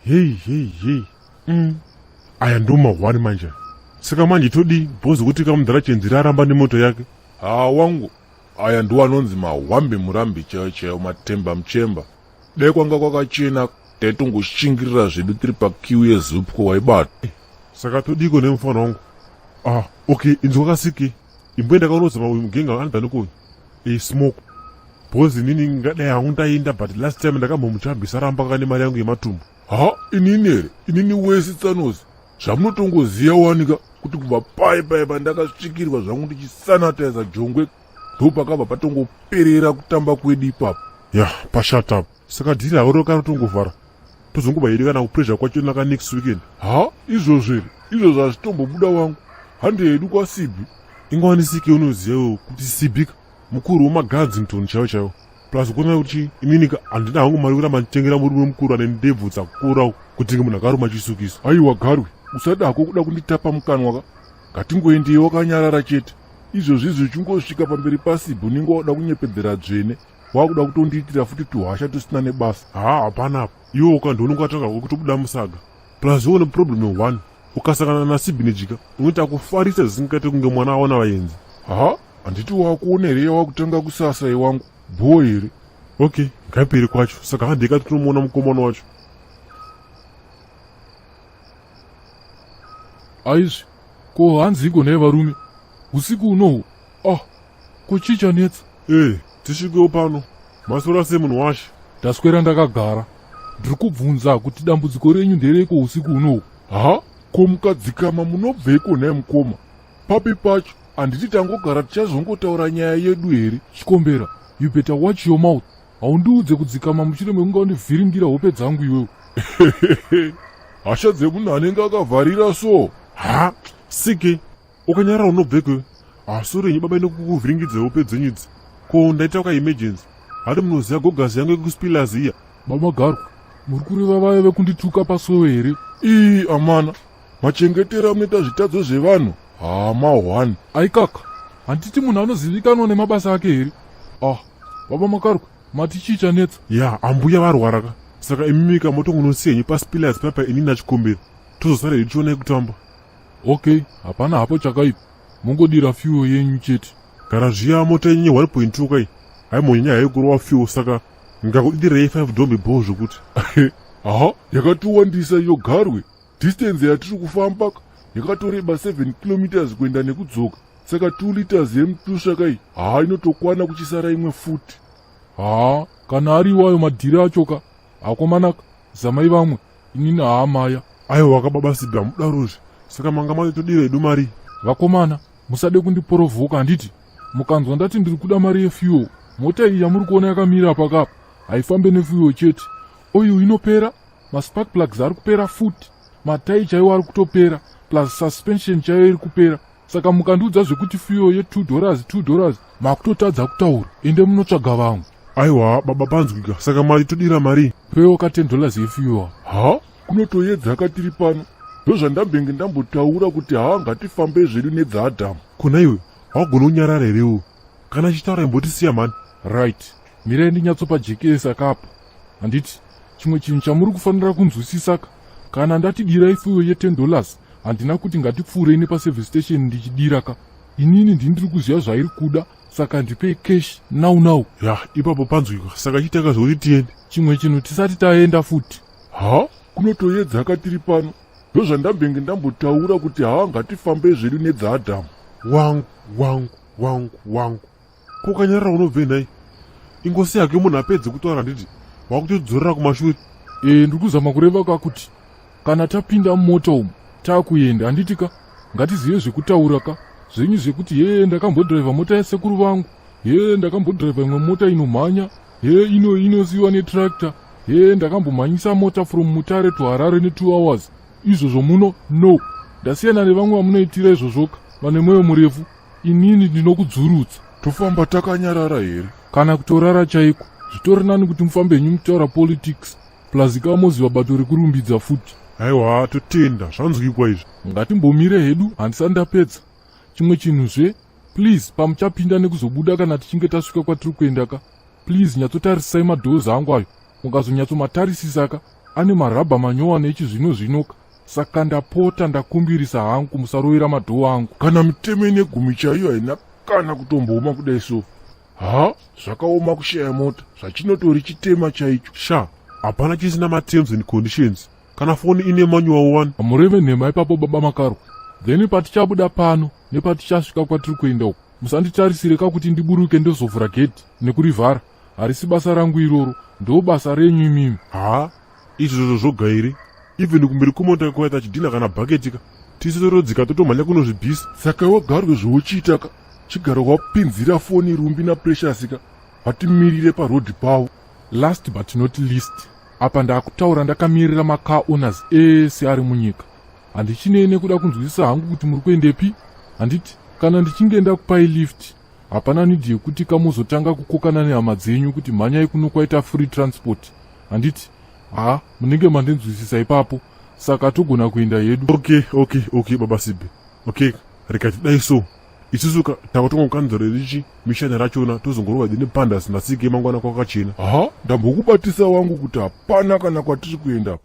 Hei hei hei. Aya ndo mahwani manje. Saka manje todii bhozi kuti kamudhara Chenzira aramba nemoto yake? Haa wangu, aya ndiwo anonzi mahwambi murambi chaiyo chaiyo matemba muchemba. Dai kwanga kwakachena taitongoshingirira zvedu tiri pakiu yezupco waibata. Saka todiko nemufana wangu? Ah, okay, inzwa kasiki. Imboenda kaunozama uyu mugenga anobva nekuyu. E smoke. Bhozi inini ngadai hangu ndaenda but last time ndakambomuchambisa ramba kane mari yangu yematumbu. Ha, inini here? Inini wese tsanozi. Zvamunotongoziva wanika kuti kubva paye paye pandakasvikirwa zvangu ndichisanatiza jongwe ndopakabva patongoperera kutamba kwedu ipapo. Ya, pashata apo. Saka dhiri havo rokarotongovhara. Tozongoba hedu kana kupressure kwacho naka next weekend. Ha, izvozvo here? Izvozvo hazvitombobuda wangu. Hande hedu kwaSibhi. Ingawanisike unoziva iwe kuti Sibhi mukuru wemaGadsington chaiwo chaiwo. Plus kuona kuti inini handina hangu mari kuramba nditengera murume mukuru ane ndebvu dzakura kuti munhu akaruma chisukiso. Aiwa Garwe, usada hako kuda kunditapa mukanwa ka. Ngatingoendei wakanyarara chete. Izvozvi izvi uchingosvika pamberi paSibhi unenge wakuda kunyepedzera dzvene. Wakuda kutondiitira futi tuhasha tusina nebasa. Ha, hapana apa. Iwe ukandiona ukatanga kutobuda musaga. Plus iwe une problem one. Ukasangana naSibhi nejika unoita kufarisa zvisingaite kunge mwana awana vaenzi. Ha, handiti wakuona here yawakutanga kusasa iwangu? Bho here? Okay, ngaipere kwacho. Saka handika tinomuona mukomana wacho. Aizvi, ko hanziiko nhai varume? Usiku unohu? Ah, ko chii chanetsa? Eh, tisvikewo pano. Maswera sei munhu washe? Ndaswera ndakagara. Ndiri kubvunza kuti dambudziko renyu ndereiko usiku unohu? Ha, ko mukadzikama munobveiko nhai mukoma? Papi pacho, handiti tangogara tichazongotaura nyaya yedu here? Chikombera, you better watch your mouth. Haundiudze kudzikama mushure mekunge wandivhiringira hope dzangu iwewe. Hasha dzemunhu anenge akavharira so. Ha, sike, ukanyarara unobveko. Ah, sorry henyu baba nekukuvhiringidza hope dzenyu idzi. Ko ndaita ka emergency. Hati munoziva gogazi yangu yekuspilas iya. Baba Garwe, muri kureva vaya vekundituka pasowe here? Ii amana, machengetero amunoita zvitadzo zvevanhu haa mahwani. Aikaka, handiti munhu anozivikanwa nemabasa ake here? Ah, baba Makarwe, mati chii chanetsa? Ya, ambuya varwara ka. Saka imimi ka motongonosiya henyu paspilas papa ini nachikombera. Tozosara hedu tichiona yekutamba. Okay, hapana hapo chakaipa. Mongodira fuel yenyu chete. Kana zviya mota yenyu 1.2 kai haimonyanya hayo kurova fuel saka ngakudidirei 5 dombi bho zvekuti. Aha, yakatowandisa iyo Garwe. Distance yatiri kufamba yakatoreba 7 kilometers kuenda nekudzoka. Saka 2 liters yemutusva kai haa inotokwana kuchisara imwe futi. Haa, kana ari iwayo madhiri acho ka. Akomanaka, zamai vamwe. Inini haa maya. Aiwa ka baba Sibhi hamudarozve. Saka manga matodira hedu mari. Vakomana, musade kundiporovhoka handiti? Mukanzwa ndati ndiri kuda mari yefuel, mota iyi yamuri kuona yakamira apa kapa haifambe nefuel chete. Oil inopera, maspark plugs ari kupera futi, matai chaiwo ari kutopera, plus suspension chaiyo iri kupera. Saka mukandiudza zvekuti fuel ye $2 $2 makutotadza kutaura, ende munotsvaga vamwe. Aiwa baba panzwika, saka mari todira mari? Pewo ka $10 yefuel. Ha, kunotoyedza ka tiri pano. Ndozvandambenge ndambotaura kuti haa ngatifambe zvedu nedzaAdhamu. Kona iwe, haugoni kunyarara here iwe? Kana achitaura imbotisiya mhani. Right, mirai ndinyatsopajekesa kapo. Handiti chimwe chinhu chamuri kufanira kunzwisisa ka, kana ndati dirai fuel ye $10 handina kuti ngatipfuurei nepaservice station ndichidira ka. Inini ndini ndiri kuziva zvairi kuda, saka ndipei cash now now. Ya, ipapo panzwika, saka chitanga zvekuti tiende. Chimwe chinhu tisati taenda futi. Ha, kunotoyedza ka tiri pano. Ndozvandambenge ndambotaura kuti haa ngatifambe zvedu nedzaAdhamu. Wangu, wangu, wangu, wangu. Ko ukanyarara unobvei nhai? Ingosiya hake munhu apedze kutaura handiti wakutodzorera kumashure. E, ndiri kuzama kureva ka kuti kana tapinda mumota umu takuenda handiti ka, ngatizive zvekutaura ka. Zvenyu zvekuti hee ndakambodhiraivha mota yasekuru vangu, hee ndakambodhiraivha imwe mota inomhanya, hee ino inosiyiwa netractor, hee ndakambomhanyisa mota from Mutare to Harare ne 2 hours. Izvozvo muno no. Ndasiyana nevamwe vamunoitira izvozvoka, vane mwoyo murefu. Inini ndinokudzurutsa. Tofamba takanyarara here? Kana kutorara chaiko. Zvitori nani kuti mufambe henyu muchitaura politics. Plus ka moziva bato rekurumbidza futi. Aiwa totenda, zvanzwikwa izvi. Ngatimbomire hedu, handisati ndapedza. Chimwe chinhu zve, please pamuchapinda nekuzobuda kana tichinge tasvika kwatiri kuenda ka, please nyatsotarisisai madoors angu ayo. Mukazonyatsomatarisisa ka, Ane marabha manyowani echizvino zvinoka. Saka ndapota ndakumbirisa hangu musarovera madhoo angu. Kana mitemo ine gumi chaiyo haina kana kutombooma kudai so. Ha, zvakaoma kushaya mota, zvachinotori chitema chaicho. Sha, hapana chisina materms and conditions. Kana foni ine manual one. Hamureve nhema ipapo baba Makarwe. Then patichabuda pano nepatichasvika kwatiri kuenda uko, musanditarisire kakuti ndiburuke ndozovhura gedhi nekurivhara. Harisi basa rangu iroro, ndo basa renyu imimi. Ha, izvozvo zvoga here? Even kumberi kwemota kwaita chidhina kana bhaketi ka. Tisu torodzika totomhanya kunozvibvisa. Saka iwe Garwe zvauchiita ka, chigara wapinzira foni Rumbi naPrecious ka, vatimirire paroad pavo. Last but not least, apa ndakutaura ndakamirira macar owners ese ari munyika. Handichinei nekuda kunzwisisa hangu kuti muri kuendepi. Handiti kana ndichinge ndakupai lift, hapana need yekuti kamuzotanga kukokana nehama dzenyu kuti mhanyai kuno kwaita free transport. Handiti ha, munenge mandinzwisisa ipapo, saka togona kuenda hedu. Okay, baba Sibi. Okay, rega tidai so. Isusu ka takatongokanzura richi mishana rachona tozongorova dine pandas nasike mangwana kwakachena. Ha, ndambokubatisa wangu kuti hapana kana kwatiri kuenda.